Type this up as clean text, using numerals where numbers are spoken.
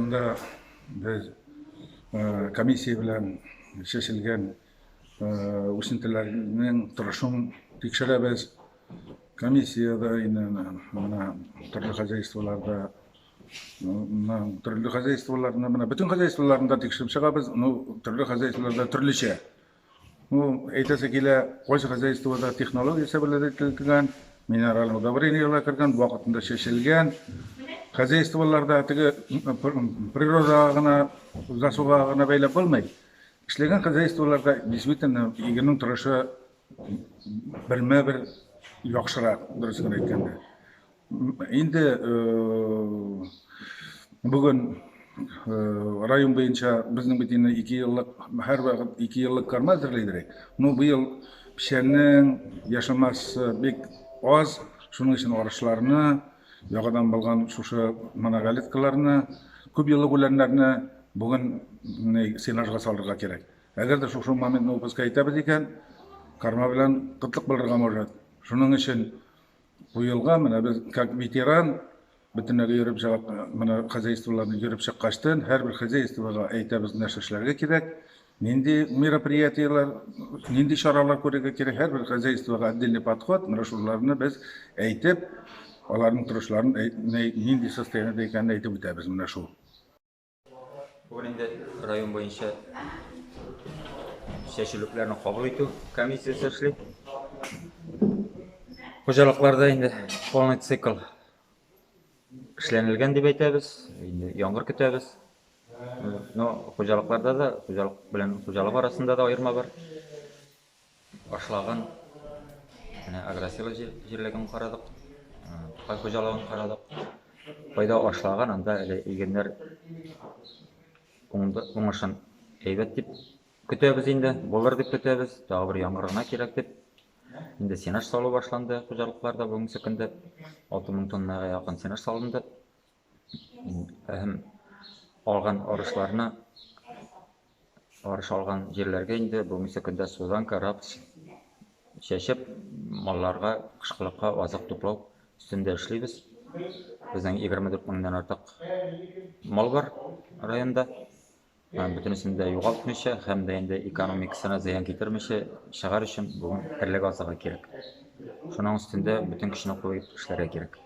Районда без комиссия белән чәчелгән үсентеләрнең торышын тикшерәбез. Комиссиядә инде менә төрле хозяйстволарда, менә төрле хозяйстволарны, менә бөтен хозяйстволарны да тикшереп чыгабыз. Ну, төрле хозяйстволарда төрлечә. Ну, әйтәсе килә, кайсы хозяйствода технология соблюдать ителгән, минераль удобрениеләр кергән, вакытында чәчелгән. Хозяйстволарда теге природага гына, засуга гына бәйләп булмый. Эшләгән хозяйстволарда действительно игеннең торышы бермә-бер яхшырак, дөресен әйткәндә. Инде бүген район буенча безнең бит инде 2 еллык, һәрвакыт 2 еллык корма әзерлидер. Ну, быел печәннең яшел массасы бик аз, шуның өчен арышларны, яңадан булган шушы многолеткаларны, күп еллык үләннәрне бүген сенажга салырга кирәк. Әгәр дә шушы моментны упускать итәбез икән, корма белән кытлык булырга может. Шуның өчен бу елга менә без как ветеран бөтенләйгә йөреп чыгып, менә хозяйстволарны йөреп чыккачтын, һәрбер хозяйствога әйтәбез, нәрсә эшләргә кирәк, нинди мероприятиеләр, нинди чаралар күрергә кирәк, һәрбер хозяйствога отдельный подход, менә шуларны без әйтеп, аларның торышларын нинди состояниедә икәнен әйтеп үтәбез менә шул. Бүген инде район буенча чәчүлекләрне кабул итү комиссиясе эшли. Хуҗалыкларда инде полный цикл эшләнелгән дип әйтәбез. Инде яңгыр көтәбез. Но хуҗалыкларда да, хуҗалык белән хуҗалык арасында да аерма бар. Башлаган менә агросила җирлеген карадык, Тукай хуҗалыгын карадык. Кайда ашлаган, анда әле игеннәр уңышын әйбәт дип көтәбез инде, булыр дип көтәбез. Тагы бер яңгыр гына кирәк дип. Инде сенаж салу башланды хуҗалыкларда бүгенге көндә 6000 тоннага якын сенаж салынды. Һәм алган арышларны арыш алган җирләргә инде бүгенге көндә суданка, рапс чәчеп, малларга кышкылыкка азык туплау өстендә эшлибез. Безнең 24 меңнән артык мал бар районда. Бөтенесен дә югалтмыйча һәм дә инде экономикасына зыян китермичә чыгар өчен бүген терлек азыгы кирәк. Шуның өстендә бөтен көчне куеп эшләргә кирәк.